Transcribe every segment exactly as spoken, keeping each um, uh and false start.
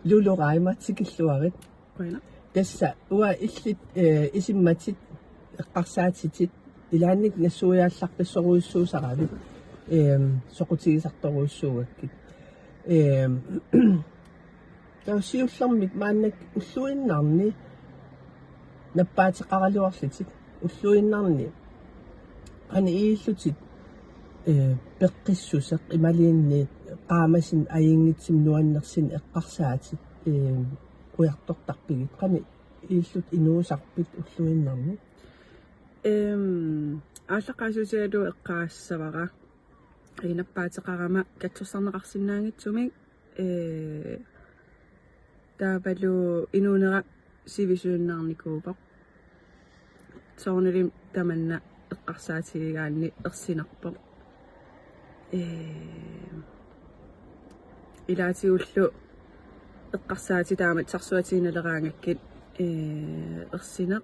Lulu Raima, tikilluarit. Qujanaq. Tassa uanga illit, eh, isummatit eqqarsaatitit ilaanni nassuiaallaqqissorujussuusaravit, ehm, soqutigisartorujussuugakkit. Ehm, taava siullermik maannakkut ulluinnarni nappaateqaraluarlutit, ulluinnarni qanoq ilillutit, eh, peqqissuseq imaluunniit qaamasunik ajunngitsumik nuannersunik eqqarsaatit, eh, qujartortarpigit, qanoq ilillutit inuusarpit ulluinnarni? Ehm, aallaqqaasuutigalugu eqqaassavara. Ii, nappaateqarama katsorsarneqarsinnaanngitsumik, ee, taavalu inuunera sivisuunnaarnikuuvoq. Soorunalimi tamanna eqqarsaatigigaanni ersinarpoq. Ee, ilaatigullu eqqarsaatit taamatut sarsuatiginnaleraangakkit, ee, ersineq,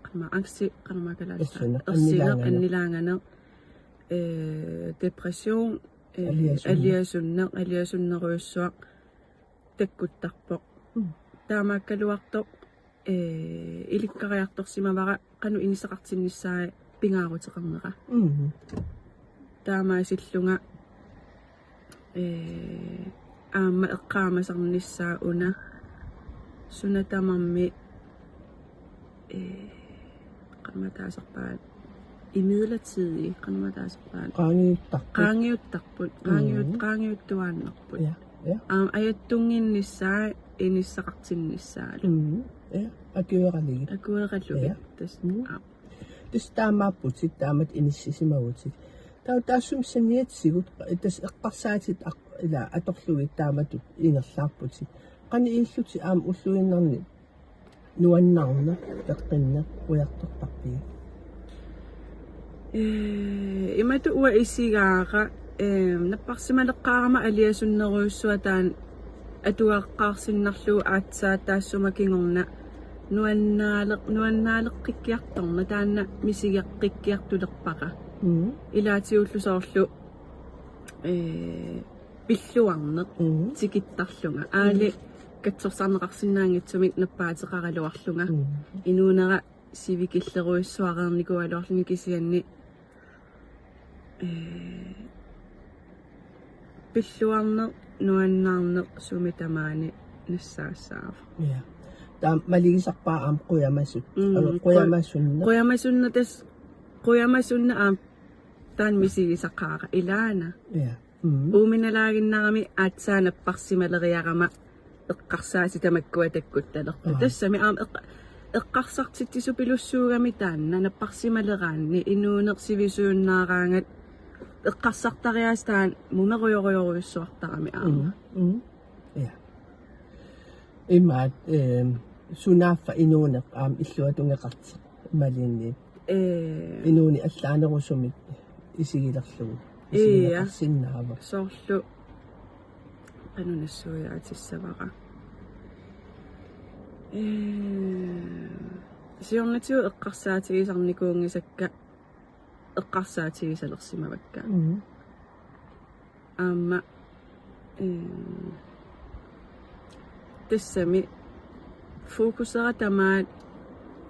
qanormaa angsti, qanormaa kalaallisut. Ersineq, ersineq, annilaanganeq. Annilaanganeq. Ee, depression, ee, aliasunneq, aliasunneq, aliasunnerujussuaq takkuttarpoq. Mm. Taamaakkaluartoq, ee, ilikkariartorsimavara qanoq inissaqartinnissaa pingaaruteqarnera. Mm. Taamaasillunga, ee, aamma eqqaamasarnissaa una suna tamarmi, ee, qanormaa taasarpaat, imidlertidige, qanormaa taasarpaat. Qaangiuttarput. Qaangiuttarput, qaangiut-, Mm. qaangiuttuaannarput. Ja, ja. Aamma ajattunnginnissaa inissaqartinnissaalu. Mm, ja. Akueralugit. Akueralugit. Ja. Tassa, Mm. aamma. Tassa taamaapputit, taamatut inissisimavutit. Taava taassuma saniatigut, tassa eqqarsaatit aq-, ila atorlugit taamatut ingerlaarputit. Qanoq ilillutit aamma ulluinnarni nuannaarneq, peqqinneq, qujartortarpigit? Ee, imatut uanga isigaara, ee, napparsimaleqqaarama aliasunnerujussuaq taanna atuaqqaarsinnarlugu aatsaat taassuma kingorna nuannaaleq-, nuannaaleqqikkiartorneq taanna misigeqqikkiartulerpara. Mm. Ilaatigullu soorlu, ee, pilluarneq Mm. tikittarlunga. Aali Mm. katsorsarneqarsinnaanngitsumik nappaateqaraluarlunga. Mm. Inuunera sivikillerujussuareernikuugaluarluni kisianni, ee, pilluarneq, nuannaarneq sumi tamaani nassaassaavoq. Ja. Taava malugisarpara aamma qujamasut. Mm, Alo, qu-, qujamasunneq. Qujamasunneq tassa, qujamasunneq aamma taanna misigisaqaara ilaana. Ja. Mm. Uuminalaaginnarami aatsaat napparsimaleriarama eqqarsaatit tamakkua takkuttalerput. Aa. Tassami aamma eqqa-, eqqarsartitsisupilussuugami taanna napparsimaleraanni inuuneq sivisuunnaaraangat eqqarsartariaaseq taanna mumerujorujorujussuartarami aamma. Mm, mm. Ja. Imaat, ehm, sunaaffa inuuneq aamma illuatungeqartoq imaluunniit. Ee. Inuuneq allaanerusumik isigilerlugu. Ii, ja. Isigineqarsinnaavoq. Soorlu qanoq nassuiaatissavara. Ee, siornatigut eqqarsaatigisarnikuunngisakka eqqarsaatigisalersimavakka. Mm. Aamma, ee, tassami fokusera tamaat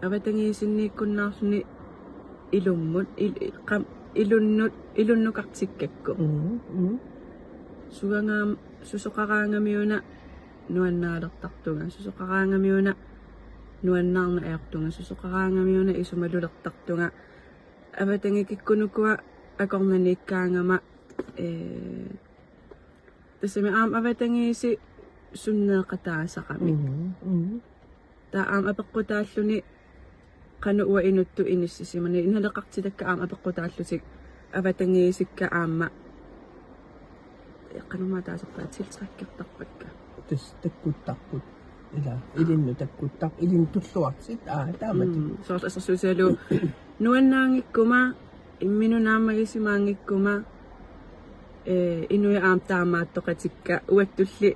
avatangiisinniikkunnaarluni ilummut, il-, qam-, ilunnut, ilunnukartikkakku. Mm, mm. Sugangaam-, susoqaraangamiuna nuannaalertartunga, susoqaraangamiuna nuannaarneq ajortunga, susoqaraangamiuna isumalulertartunga. Avatangikikkunukua akornanniikkaangama, ee, tassami aamma avatangiisit sunneeqataasarami. Mm, mm. Taava aamma apeqqutaalluni qanoq uanga inuttut inissisimanersut, naleqartitakka aamma apeqqutaallutik avatangiisikka aamma, ee, qanormaa taasarpaat, tiltrækkertarpakka. Tassa takkuttarput. Ila, ilinnut takkuttarput, ilinnut tulluartut, aa, taamatut. Mm, soorlu assersuutigalugu nuannaanngikkuma, imminut naammagisimaanngikkuma, ee, inuit aamma taamaattoqatikka, uattulli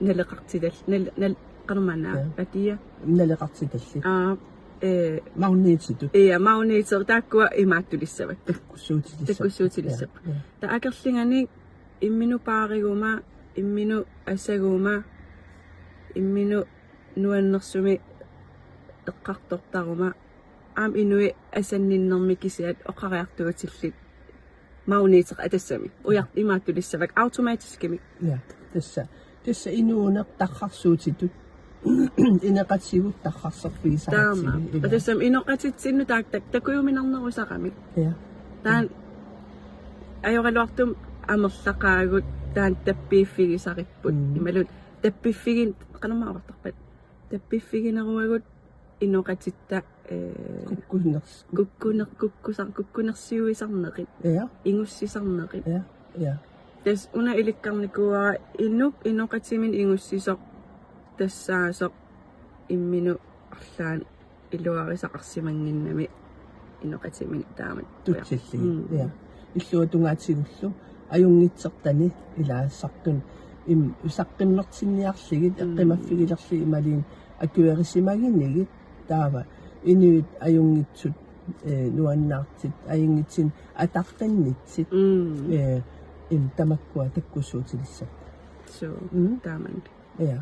naleqartital-, nal-, nal-, qanormaanna, Ja. atia? Naleqartitallit. Aa, ee, Magnetitut. Ja, magnetit, taakkua imaattulissavaat. Takkussuutilissavaat. Takkussuutilissavaat. Ja, ja. Taava akerlianik imminut paariguma, imminut asaguma, imminut nuannersumik eqqartortaruma aamma inuit asanninnermi kisiat oqariartuutillit magnetera tassami. Ujar imaattulissavat automatiskimik. Ja, tassa. Tassa inuuneq tarrarsuutitut. Inoqatigut tarrarsorfigisaratsigu. Taama. Ila. Tassami inoqatitsinnut taak-, tak-, takujuminarnerusarami. Ja. Taanna ajoraluartumik amerlaqaagut taanna tappiiffigisaripput. Mm. Imaluunniit tappiffigin-, qanormaa oqartarpat. Tappiffigineruagut inoqatitta, eh, Kukkuners-, kukkuner-, kukkusar-, kukkunersiuisarnerit. Ja. Ingussisarnerit. Ja. Ja. Tassa una ilikkarnikuuara inuk inoqatiminut ingussisoq tassaasoq imminut arlaannik iluarisaqarsimannginnami inoqatiminut taamatut. Tutsillugit. Mm. Ja. Illuatungaatigullu ajunngitsortani ilaassartun im-, saqqummertinniarlugit. Mm. Eqqumaffigilerlugit imaluunniit akuerisimagunigit taava inuit ajunngitsut, eh, nuannaartut, ajunngitsunik atortannitsit. Mm. Eh, im tamakkua takkussuutilissapput. Suu, mm. Taamani. Ja.